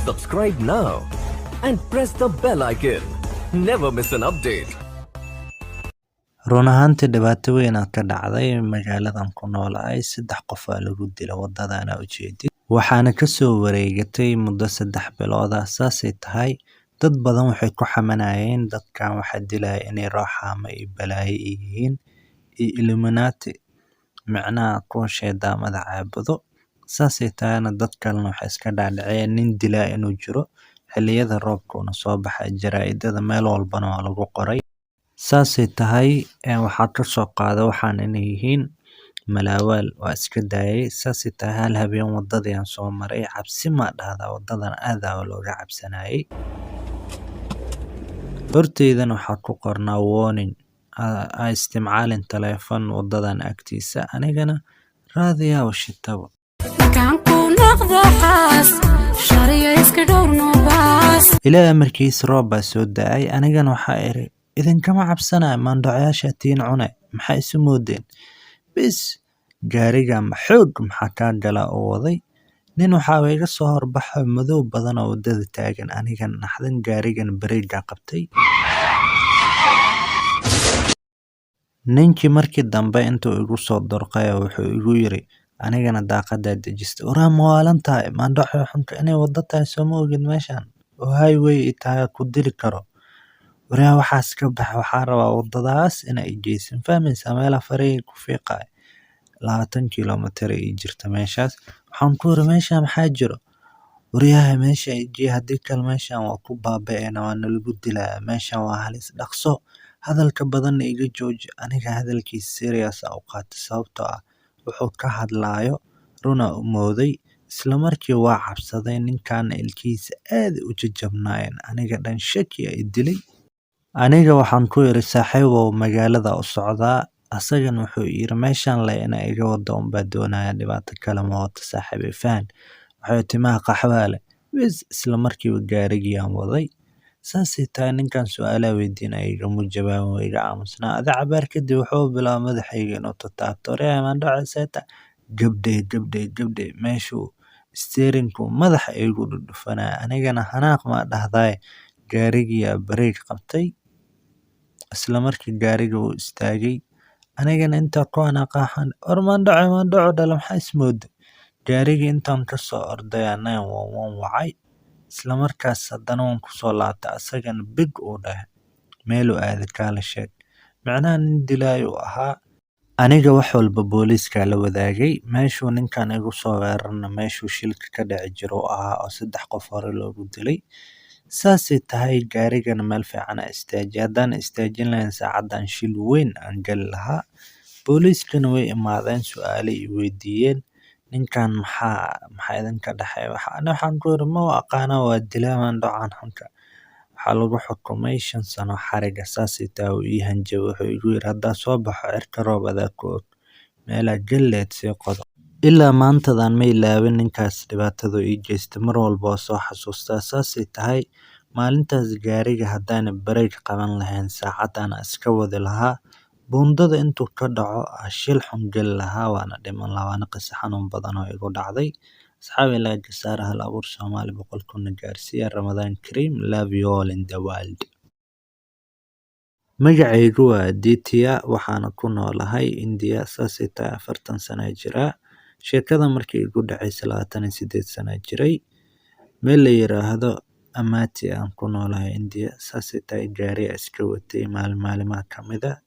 Subscribe now and press the bell icon. Never miss an update. Run ahaantii, dhibaato weyn aa ka dhacday magaaladan ku noolahay. Saddex qof aa lagu dilay waddadan aa ujeedid, waxaana ka soo wareegatay muddo 3 bilood ah. Saasay tahay, dad badan waxay ku xamanayeen dadkan waxa dilaya inay rooxaamo iyo balaayo yihiin iyo Illuminati, micnaha kuwa shaydaamada caabudo. Saasay tahayna, dad kalena waxay iska dhaadhiciyeen nin dilaa inuu jiro, xilliyada roobka una soo baxay. Jaraa'idada meel walbana waa lagu qoray. Saasay tahay, waxaa ka soo qaada waxaan inay yihiin malaawaal, waa iska daayay. Saasay tahay, hal habeen waddadii aan soo maray, cabsi ma dhahdaa, waddadan aad aa looga cabsanayay. Horteydana waxaa ku qornaa "Warning, ha isticmaalin taleefan waddadan agtiisa." Anigana raadiyaa shitaba. Markaan ku noqdo xaas, shariya iska dhowrno baas. Ilaahay amarkiis, roob baa soo da'ay. Anigana waxaa iri, "Idinkama cabsanayo, maandhacayaasha tiin cune, maxaa isu moodeen?" Bis gaariga ma xoog maxaa kaa gala oo waday. Nin waxaaba iga soo horbaxo madow badan oo waddada taagan. Anigan naxdin, gaarigan bareega qabtay. Ninkii markii dambe intuu igu soo durqay wuxuu igu yiri, anigana daaqadaa dejistay, "Waraa, ma waalan tahay? Maandhaco xunka, inay waddo tahay soo ma ogid meeshan oo highway i tahay, ku dili karo. Waraa, waxaas ka bax. Waxaan rabaa waddadaas inay i geysin, fahmaysaa? Meelaha faraheyga ku fiiqayo 20 kiiloomitir ii jirta meeshaas." Waxaan ku iri, "Meeshan maxaa jiro? Waryahay, meesha i gee, haddii kale meeshan waa ku baaba'eena, waa nalagu dilayaa. Meeshan waa halis, dhaqso, hadalka badanna iga jooji." Aniga hadalkiisa serious aa u qaatay, sababtoo ah wuxuu ka hadlaayo runa u mooday. Isla markii waa cabsaday. Ninkan ilkihiisa aad u jajabnaayeen. Aniga dhan shaki aa i dilay. Aniga waxaan ku iri, "Saaxiibow, magaalada u socdaa." Asagana wuxuu yiri, "Meeshan le inaa iga wado unbaa doonaya, dhibaato kale ma wato, saaxiib, i fahan." Wuxuu timaha qaxwaa leh. Bis isla markiiba gaarigii aan waday. Saasay tahay, ninkan su'aalaha weydiinaya igama jawaabin, waa iga aamusnaa. Adi cabaar kadib wuxuu bilaabay madaxayga inuu tataabto. "Waryaa, maandhaco, see tahay?" Gabdhe, gabdhe, gabdhe, meeshuu steering-ku madaxa igu dhudhufanaya. Anigana xanaaq ma dhahdaye, gaarigii aa bareeg qabtay. Isla markii gaariga wuu istaagay. Anigana intaa ku xanaaqay, "War maandhaco, maandhaco dhala, maxaa ismooday?" Gaarigii intaan ka soo orday aa 911 wacay. Isla markaas haddana waan kusoo laabtay. Asagana big uu dhahay, meeluu aaday kaala sheeg. Macnaha nin dilaayo uu ahaa. Aniga wax walba booliiska la wadaagay. Meeshuu ninkan igu soo weerarna meeshuu shilka ka dhici jiro uu ahaa oo saddex qof hore loogu dilay. Saasay tahay, gaarigana meel fiican aa istaajiyay. Haddaan istaajin lahayn, saacadan shil weyn aan gali lahaa. Booliiskana way imaadeen, su'aalo i weydiiyeen, "Ninkan maxaa idinka dhexeeya?" Waxa ani waxaan ku iri, "Ma aqaana, waa dilaa maandhacan xunka." Waxaa lagu xukumay 5 sano xariga. Saasay tahay, wuu ii hanjabay. Wuxuu igu yiri, "Haddaa soo baxo, cirka roob adaa ku og, meelaa gali lahayd sii qodo." Ilaa maantadan ma ilaawin ninkaas dhibaatadu ii geystay. Mar walba waa soo xasuustaa. Saasay tahay, maalintaas gaariga haddaana bareeg qaban lahayn, saacadan iska wadi lahaa. Buundada intuu ka dhaco aa shil xun gali lahaa, waana dhiman lahaa. Waana qiso xanuun badan oo igu dhacday. Asxaabi, like saara, Hal Abuur Soomaali 100,000 gaarsiiya. Ramadan Kareem, love you all in the world. Magacaygu waa Aditya, waxaana ku noolahay India. Saasay tahay, 40 sano jiraa. Sheekada markii igu dhacaysay, 28 sano jiray. Meel la yiraahdo Amati aan ku noolahay India. Saasay tahay, gaari iska watay. Maalin maalimaha ka mid ah,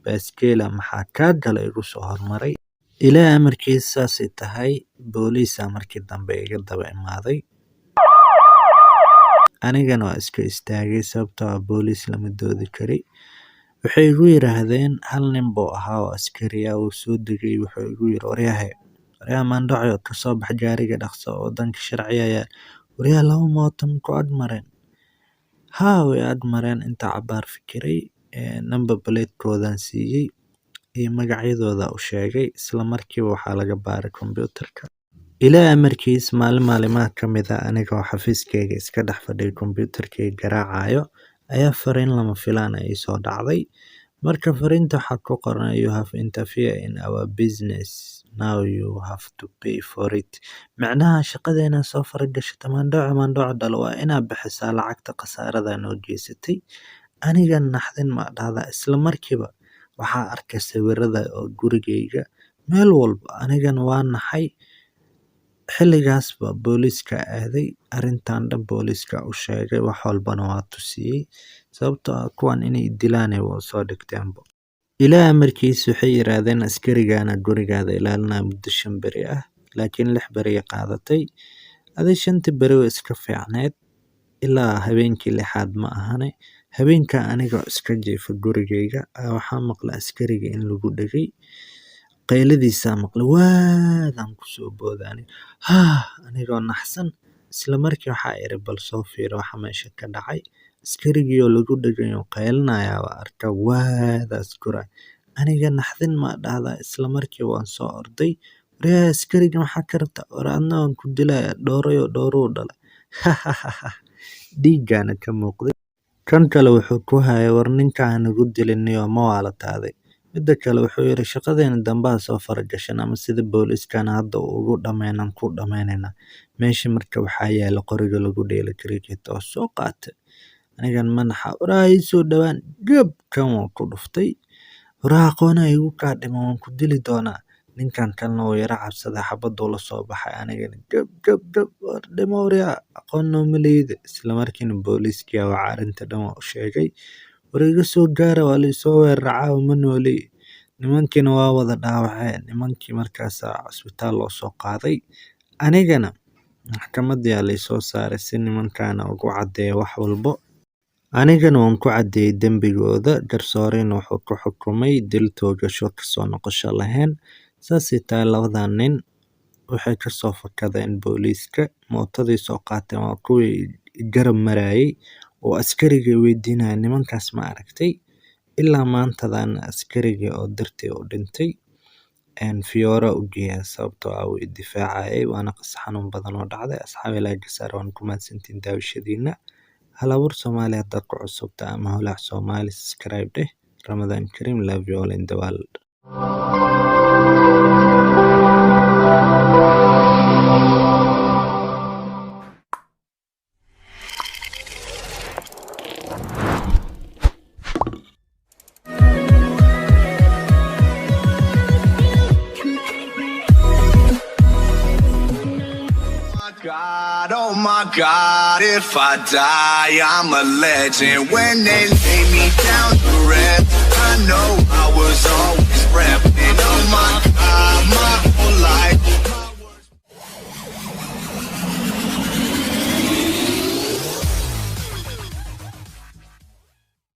baaskiila maxaa kaa gala igu soo hormaray. Ilaahay amarkiis, saasay tahay, booliisa markii dambe iga daba imaaday. Anigana waa iska istaagay, sababtoo ah booliis lama doodi kari. Waxay igu yiraahdeen, hal nin buu ahaa oo askari ah, uu soo degay. Wuxuu igu yiri, "Waryahay, waryaha maandhaco, ka soo bax gaariga dhaqso, wadanka sharci ayaa. Waryaha, laba mooto ma ku ag mareen?" Haa, way ag mareen. Inta cabaar fikiray, number plate-koodaan siiyey iyo magacyadooda u sheegay. Isla markiiba waxaa laga baaray kombiyuutarka. Ilaahay amarkiis, maalin maalimaha ka mid ah, anigoo xafiiskayga iska dhex fadhiyo, kombiyuutarkayga garaacayo, ayaa fariin lama filaan ah ii soo dhacday. Marka fariinta waxaa ku qoran, "You have interfere in our business." Now you have to pay for it." Micnaha shaqadeena soo faragashata, maandhaco maandhaco dhalo, waa inaa bixisaa lacagta khasaarada noo geysatay. Aniga naxdin ma dhahda, isla markiiba waxaa arkay sawirada oo gurigeyga meel walba. Anigana waa naxay. Xilligaasba booliiska aaday, arrintan dhan booliiska u sheegay, wax walbana waa tusiyey, sababtoo ah kuwan inay dilaan waa soo dhigteenba. Ilaa amarkiis waxay yiraahdeen askarigana gurigaada ilaalinaya muddo 5 beri ah, laakiin 6 beri qaadatay. Adi shantii beri way iska fiicneed ilaa habeenkii lixaad. Ma ahane, habeenka anigoo iska jiifa gurigeyga waxaa maqlay askariga in lagu dhegay. Qayladiisaa maqlay, waadaan kusoo booday aniga, haa, anigoo naxsan. Isla markii waxaa iri, "Bal soo fiiro waxa meesha ka dhacay." Askarigii oo lagu dhegay oo qaylinaya waa arka, waadaas guray. Aniga naxdin ma dhahda, isla markii waan soo orday. "Waryaa, askariga maxaa ka rabtaa? War adna waan ku dilaya, dhooroyo dhooruu dhalay." Dhiiggaana ka muuqday. Kan kale wuxuu ku hayay, "War ninkaan nagu diliniyo, ma waalataaday?" Midda kale wuxuu yiri, "Shaqadeena dambaha soo faragashan ama sida booliiskana hadda ugu dhammeynaan ku dhammeynayna." Meesha marka waxaa yaala qoriga lagu dheelo cricket oo soo qaatay. Anigan manaxa, "Waraa ii soo dhawaan." Gab, kan waan ku dhuftay. "Waraa, aqoona igu kaa dhiman, waan ku dili doonaa." Ninkan kalena wuu yara cabsaday, xabaduu la soo baxay. Anigana gab gab gab, "War dhimo, waryaa, aqoon nooma lihide." Isla markiina booliiskii waa arrinta dhan waa u sheegay. "War iga soo gaara, waa la isoo weeraray caawa, ma nooli." Nimankiina waa wada dhaawaceen. Nimankii markaasaa cusbitaal loo soo qaaday. Anigana maxkamadii aa laysoo saaray si nimankana ugu caddeeyo wax walbo. Anigana waan ku caddeeyay dembigooda. Garsoorena wuxuu ku xukumay dil toogasho kasoo noqosho lahayn. Saasay tahay, labadan nin waxay kasoo fakadeen booliiska, mootadii soo qaateen, waa kuwii garab marayay oo askariga weydiinaya, "Nimankaas ma aragtay?" Ilaa maantadan askarigii oo dartii u dhintay fiyoora u geeyaa, sababtoo ah wuu i difaacayay. Waana qiso xanuun badan oo dhacday. Asxaabi, like saar, waan ku mahadsantihiin daawashadiina. Hal Abuur Soomaali haddaad ku cusubta ama Holac Soomaali, subscribe dheh. Ramadan Kareem, love you all in the world. God, oh my God, if I die, I'm a legend. When they lay me down to rest, I know I was always repping. Oh my